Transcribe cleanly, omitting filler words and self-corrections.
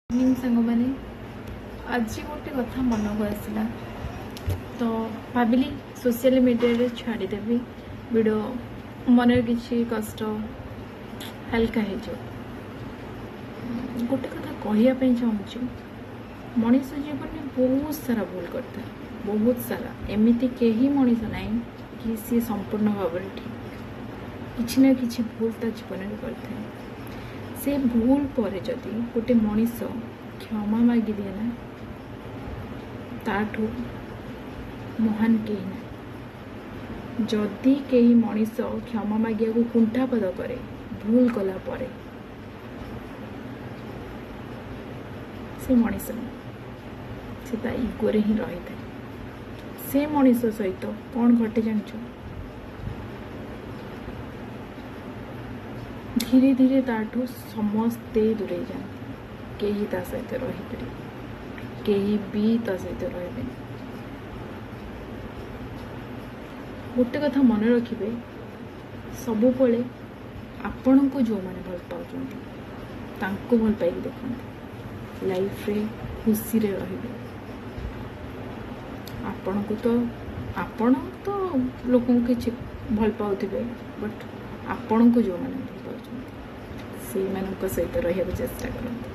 Evening ସାଙ୍ଗମାନେ, ଆଜି ଗୋଟେ କଥା ମନକୁ ଆସିଲା ତ ଭାବିଲି ସୋସିଆଲ ମିଡ଼ିଆରେ ଛାଡ଼ିଦେବି ଭିଡ଼ିଓ। ମନରେ କିଛି କଷ୍ଟ ହାଲକା ହେଇଯିବ। ଗୋଟେ କଥା କହିବା ପାଇଁ ଚାହୁଁଛି, ମଣିଷ ଜୀବନରେ ବହୁତ ସାରା ଭୁଲ କରିଥାଏ, ବହୁତ ସାରା। ଏମିତି କେହି ମଣିଷ ନାହିଁ କି ସିଏ ସମ୍ପୂର୍ଣ୍ଣ ଭାବରେ ଠିକ୍। କିଛି ନା କିଛି ଭୁଲ ତା ଜୀବନରେ କରିଥାଏ। ସେ ଭୁଲ ପରେ ଯଦି ଗୋଟେ ମଣିଷ କ୍ଷମା ମାଗିଦିଏ ନା, ତାଠୁ ମହାନ କେହି ନାହିଁ। ଯଦି କେହି ମଣିଷ କ୍ଷମା ମାଗିବାକୁ କୁଣ୍ଠାବୋଧ କରେ ଭୁଲ କଲା ପରେ, ସେ ମଣିଷ ନୁହେଁ, ସେ ତା ଇଗୋରେ ହିଁ ରହିଥାଏ। ସେ ମଣିଷ ସହିତ କ'ଣ ଘଟେ ଜାଣିଛ? ଧୀରେ ଧୀରେ ତାଠୁ ସମସ୍ତେ ଦୂରେଇ ଯାଆନ୍ତି। କେହି ତା ସହିତ ରହିପାରିବେ, କେହି ବି ତା ସହିତ ରହିବେନି। ଗୋଟେ କଥା ମନେ ରଖିବେ, ସବୁବେଳେ ଆପଣଙ୍କୁ ଯେଉଁମାନେ ଭଲ ପାଉଛନ୍ତି ତାଙ୍କୁ ଭଲ ପାଇକି ଦେଖନ୍ତୁ, ଲାଇଫରେ ଖୁସିରେ ରହିବେ। ଆପଣଙ୍କୁ ତ ଆପଣ ତ ଲୋକଙ୍କୁ କିଛି ଭଲ ପାଉଥିବେ, ବଟ୍ ଆପଣଙ୍କୁ ଯେଉଁମାନେ ଭଲ ପାଉଛନ୍ତି ସେଇମାନଙ୍କ ସହିତ ରହିବାକୁ ଚେଷ୍ଟା କରନ୍ତୁ।